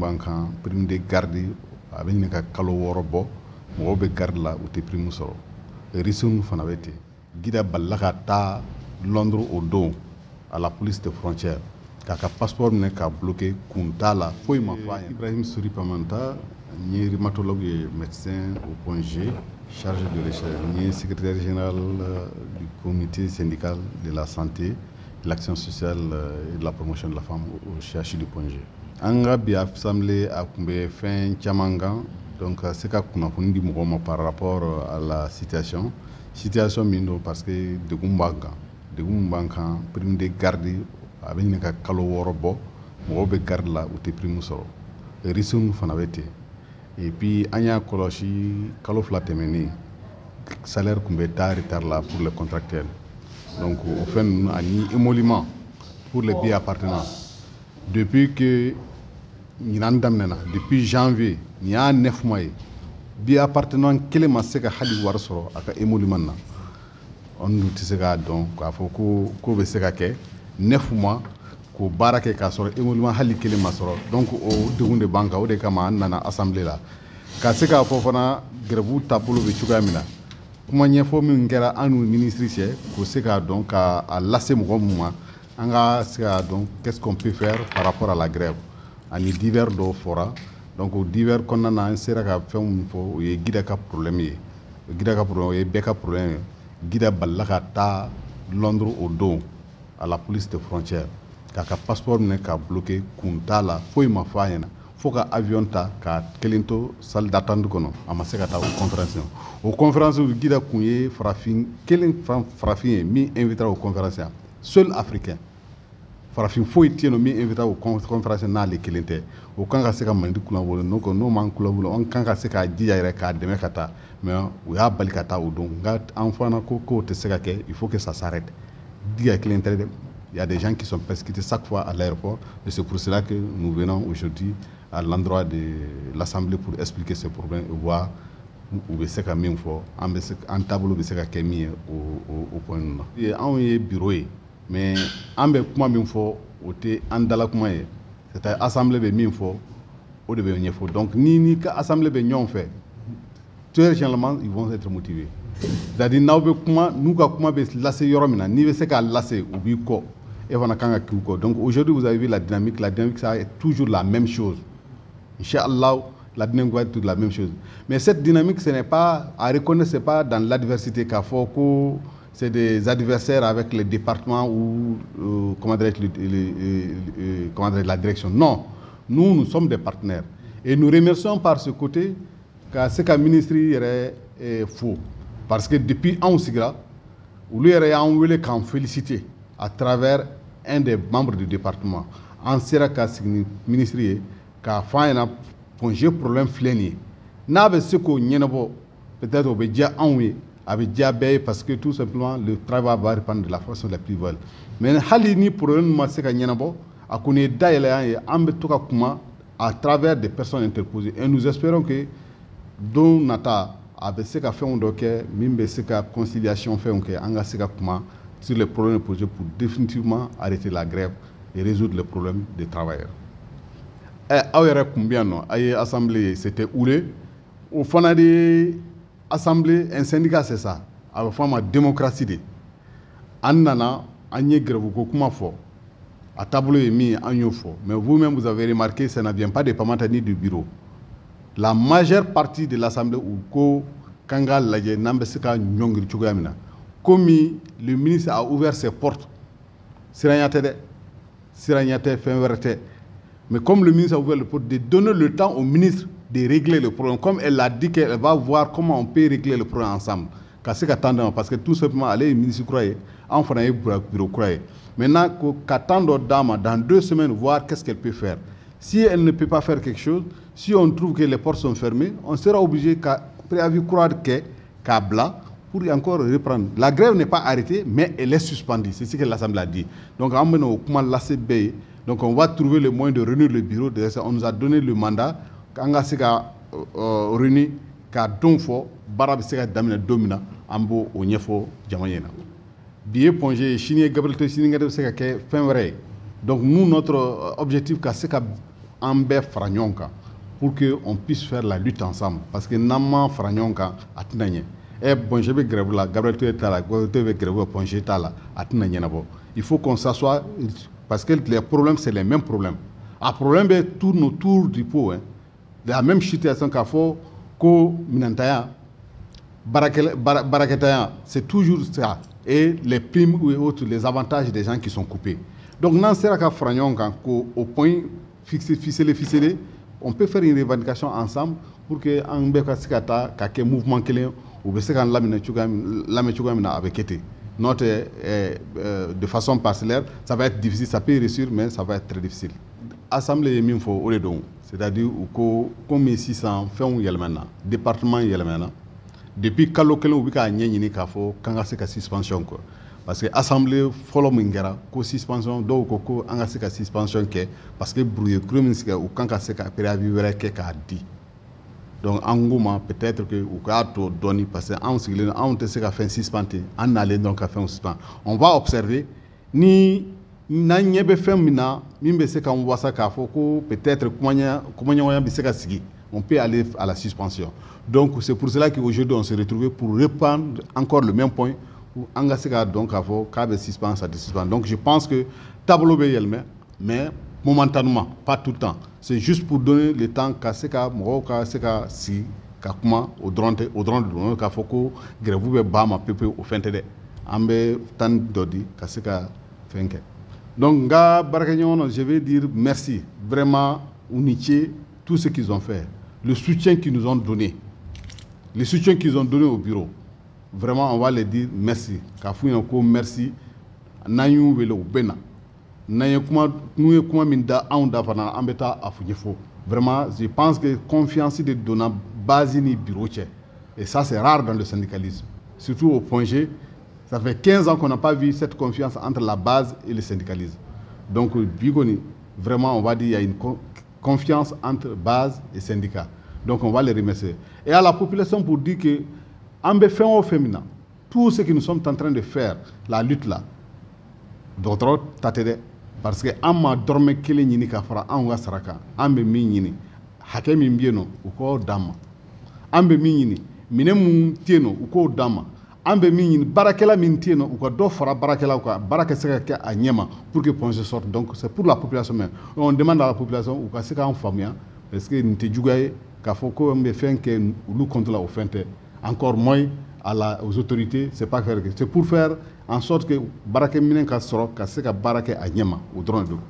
b'an kan, prime de garde a bɛ ɲini ka kalo 6 bɔ, mɔgɔw bɛ garde la, u tɛ prime sɔrɔ. Ristourne fana bɛ ten. Gida balila ka taa Londres o don à la police de frontière k'a ka passeport minɛ k'a bloqué, kun t'a la, foyi ma fɔ a ɲɛna. Ibrahim Sori Pamanta, n ye rhumatologue ye, médecin au Point G, chargé de recherche, n ye secrétaire général du comité syndical de la santé, de l'action sociale et de la promotion de la femme au CHU du Point G. An ka bi assemblée a tun bɛ fɛn caman kan, donc ka se ka kunnafoni di mɔgɔw ma par rapport à la situation, situation min don, parce que degun b'an kan, degun min b'an kan, prime de garde a bɛ ɲini ka kalo 6 bɔ, mɔgɔw bɛ garde la, u tɛ prime sɔrɔ. Ristourne fana bɛ ten. Et puis an y'a kɔlɔsi kalo 2 tɛmɛnen, salaire tun bɛ taa retard la pour les contractuels. Donc o fɛn ninnu ani émolument pour les bi appartenants, depuis que ɲinan daminɛna, depuis janvier, nin y'a 9 mois ye, bi appartenant kelen ma se ka hali wari sɔrɔ a ka émolument na. An dun tɛ se k'a dɔn k'a fɔ ko ko bɛ se ka kɛ 9 mois k'o baara kɛ k'a sɔrɔ émolument hali kelen ma sɔrɔ. Donc o degun de b'an kan, o de kama an nana assemblée la ka se k'a fɔ fana grève taabolo bɛ cogoya min na, kuma ɲɛfɔ min kɛra an n'u ministre cɛ, k'o se k'a dɔn k'a lase mɔgɔ mun ma, an ka se k'a dɔn qu'est-ce qu'on peut faire par rapport à la grève. Ani divers dɔw fɔra. Donc o divers kɔnɔna na, an sera ka fɛn min fɔ, o ye Gida ka problème ye. Gida ka problème, o ye bɛɛ ka problème ye. Gida balila ka taa Londres o don à la police de frontière k'a ka passeport minɛ k'a bloqué, kun t'a la, foyi ma fɔ a ɲɛna, fo ka avion ta k'a kelen to salle d'attente kɔnɔ, a ma se ka taa o conférence. O conférence, Gida kun ye farafin kelen, farafin ye min invité o conférence, seul africain, farafin foyi tɛ yen nɔ min invité o conférence n'ale kelen tɛ. O kan ka se ka Mali kunnawolo, n'o ko n'o m'an kunnawolo, an kan ka se k'a jija yɛrɛ k'a dɛmɛ ka taa, mais u y'a bali ka taa o don. Nka an fana ko k'o tɛ se ka kɛ, il faut que ça s'arrête. Gida kelen tɛ dɛ, il y a des gens qui sont persécutés chaque fois à l'aéroport et c'est pour cela que nous venons aujourd'hui à l'endroit de l'Assemblée pour expliquer ce problème et voir u bɛ se ka min fɔ, an bɛ se, an taabolo bɛ se ka kɛ min ye o point ninnu na. Anw ye bureau ye, mais an bɛ kuma min fɔ, o tɛ an dala kuma ye, c'est-à-dire assemblée bɛ min fɔ, o de bɛ ɲɛfɔ. Donc ni ka assemblée bɛ ɲɔgɔn fɛ, très généralement ils vont être motivés, c'est-à-dire n'aw bɛ kuma, n'u ka kuma bɛ lase yɔrɔ min na, n'i bɛ se k'a lase, u b'i kɔ, e fana kan ka k'u kɔ. Donc aujourd'hui, vous avez vu la dynamique, la dynamique, ça est toujours la même chose. Inch'Allah, la dynamique va être toujours la même chose. Mais cette dynamique, ce n'est pas à reconnaître, c'est pas dans l'adversité k'a fɔ ko c'est des adversaires avec les départements ou comment dirais-je, comment dirais-je, la direction. Non, nous, nous sommes des partenaires. Et nous remercions par ce côté ka se ka ministre yɛrɛ fo, parce que depuis anw sigira, olu yɛrɛ y'an wele k'an féliciter à travers un des membres du département. An sera ka sigi ni ministre ye k'a fɔ an ɲɛna Point G problème filɛ nin ye, n'a bɛ se k'o ɲɛnabɔ, peut-être o bɛ diya anw ye, a bɛ diya bɛɛ ye, parce que tout simplement le travail va reprendre de la façon la plus belle. Mais hali ni problème ma se ka ɲɛnabɔ, a kɔni ye dayɛlɛ an ye, an bɛ to ka kuma à travers des personnes interposées et nous espérons que don nata a bɛ se ka fɛnw dɔ kɛ min bɛ se ka conciliation fɛnw kɛ, an ka se ka kuma sur les problèmes posés pour définitivement arrêter la grève et résoudre les problèmes des travailleurs. Ɛ, aw yɛrɛ kun bɛ yan nɔ, a ye assemblée ye, c'était houleux. O fana de assemblée, un syndicat, c'est ça, a bɛ fɔ a ma démocratie de. An nana, an ye grève ko kuma fɔ, a taabolo ye min ye, an y'o fɔ. Mais vous-même, vous avez remarqué, ça ne vient pas de Pamanta ni du bureau. La majeure partie de l'assemblée, u ko k'an k'a lajɛ n'an bɛ se ka ɲɔngiri cogoya min na, komi le ministre a ouvert ses portes. Siranya tɛ dɛ, siranya tɛ, fɛn wɛrɛ tɛ, mais comme le ministre a ouvert les portes, de donner le temps au ministre de régler le problème, comme elle a dit qu'elle va voir comment on peut régler le problème ensemble, ka se ka temps d'a ma, parce que tout simplement ale ye ministre kura ye, anw fana ye bureau kura ye. Maintenant ko ka temps dɔ d'a ma, dans 2 semaines, voir qu'est-ce qu'elle peut faire. Si elle ne peut pas faire quelque chose, si on trouve que les portes sont fermées, on sera obligé ka préavis kura kɛ k'a bila pour encore reprendre. La grève n'est pas arrêtée, mais elle est suspendue. C'est ce que l'Assemblée a dit. Donc, an bɛna o kuma lase bɛɛ ye. Donc, on va trouver le moyen de réunir le bureau. On nous a donné le mandat k'an ka se ka réunir k'a don fɔ baara bɛ se ka daminɛ don min na, an b'o o ɲɛfɔ jama ɲɛna. Bi ye Point G ye, sini ye Gabriel Touré, sinikɛnɛ bɛ se ka kɛ fɛn wɛrɛ ye. Donc nous, notre objectif, ka se ka an bɛɛ fara ɲɔgɔn kan pour que on puisse faire la lutte ensemble, parce que n'an ma fara ɲɔgɔn kan, a tɛna ɲɛ. Ɛ, Point G bɛ grève la, Gabriel Touré t'a la, Gabriel Touré bɛ grève la, Point G t'a la, a tɛna ɲɛnabɔ. Il faut qu'on s'assoie, parce que les problèmes, c'est les mêmes problèmes. A problème bɛ tourne autour du pot, hein. La même situation k'a fɔ ko minɛntanya, baarakɛtanya, c'est toujours ça, et les primes ou autres, les avantages des gens qui sont coupés. Donc n'an sera ka fara ɲɔgɔn kan k'o o point fixé, ficelé, ficelé, on peut faire une revendication ensemble pour que an bɛɛ ka se ka taa ka kɛ mouvement kelen, u bɛ se k'an lamɛn cogoya min, lamɛn cogoya min na, a bɛ kɛ ten. N'o tɛ, de façon parcellaire, ça va être difficile. Ça peut réussir, mais ça va être très difficile. Assemblée ye min fɔ, o de don, c'est-à-dire u ko komi sisan fɛnw yɛlɛmana, département yɛlɛmana depuis kalo kelen, u bɛ k'a ɲɛɲini k'a fɔ k'an ka se ka suspension kɛ, parce que assemblée fɔlɔ min kɛra ko suspension, dɔw ko ko an ka se ka suspension kɛ parce que brouillé min sigi, u kan ka se ka préavis wɛrɛ kɛ k'a di. Donc an k'u ma peut-être que u k'a to dɔɔni, parce que anw sigilen, anw tɛ se ka fɛn suspend ten, an nalen dɔrɔn ka fɛnw suspend. On va observer ni n'an ɲɛ bɛ fɛn min na min bɛ se k'an wasa k'a fɔ ko peut-être kumaɲɔgɔnya bɛ se ka sigi, on peut aller à la suspension. Donc c'est pour cela qu'aujourd'hui on s'est retrouvé pour reprendre encore le même point où an ka se k'a dɔn k'a fɔ k'a bɛ suspend, ça tɛ suspend. Donc je pense que taabolo bɛ yɛlɛmɛ, mais momentanément, pas tout le temps. C'est juste pour donner le temps ka se ka mɔgɔw ka se ka sigi ka kuma. O dɔrɔn tɛ, o dɔrɔn de don. K'a fɔ ko grève bɛ ban ma pewu, o fɛn tɛ dɛ. An bɛ temps dɔ di ka se ka fɛn kɛ. Donc n ka baarakɛɲɔgɔn na, je vais dire merci vraiment, u ni ce, tout ce qu'ils ont fait, le soutien qu'ils nous ont donné, le soutien qu'ils ont donné au bureau. Vraiment, on va les dire merci, k'a f'u ɲɛna ko merci. N'an y'u wele, u bɛ na. N'an ye kuma, n'u ye kuma min da anw da fana, an bɛ taa a ɲɛfɔ. Vraiment, je pense que confiance de donna base ni bureau cɛ, et ça, c'est rare dans le syndicalisme, surtout au Point G. Ça fait 15 ans qu'on n'a pas vu cette confiance entre la base et le syndicalisme. Donc bi kɔni, vraiment, on va dire il y a une confiance entre base et syndicat. Donc on va les remercier. Et à la population, pour dire que an bɛ fɛn o fɛn min na, tout ce que nous sommes en train de faire, la lutte là, dɔgɔtɔrɔ ta tɛ dɛ, parce que an ma dɔrɔmɛ kelen ɲini ka fara anw ka sara kan. An bɛ min ɲini, hakɛ min bɛ yen nɔ, u k'o d'an ma. An bɛ min ɲini, minɛn mun tɛ yen nɔ, u k'o d'an ma. An bɛ min ɲini, baarakɛla min tɛ yen nɔ, u ka dɔ fara baarakɛlaw kan, baara ka se ka kɛ a ɲɛ ma pour que Point G sorte. Donc c'est pour la population même. On demande à la population u ka se k'an faamuya, parce que nin tɛ juguya ye k'a fɔ ko an bɛ fɛn kɛ olu contre la, o fɛn tɛ, encore moins aux autorités. C'est pas faire, c'est pour faire en sorte que baarakɛminɛn ka sɔrɔ ka se ka baara kɛ a ɲɛ ma, o dɔrɔn de don.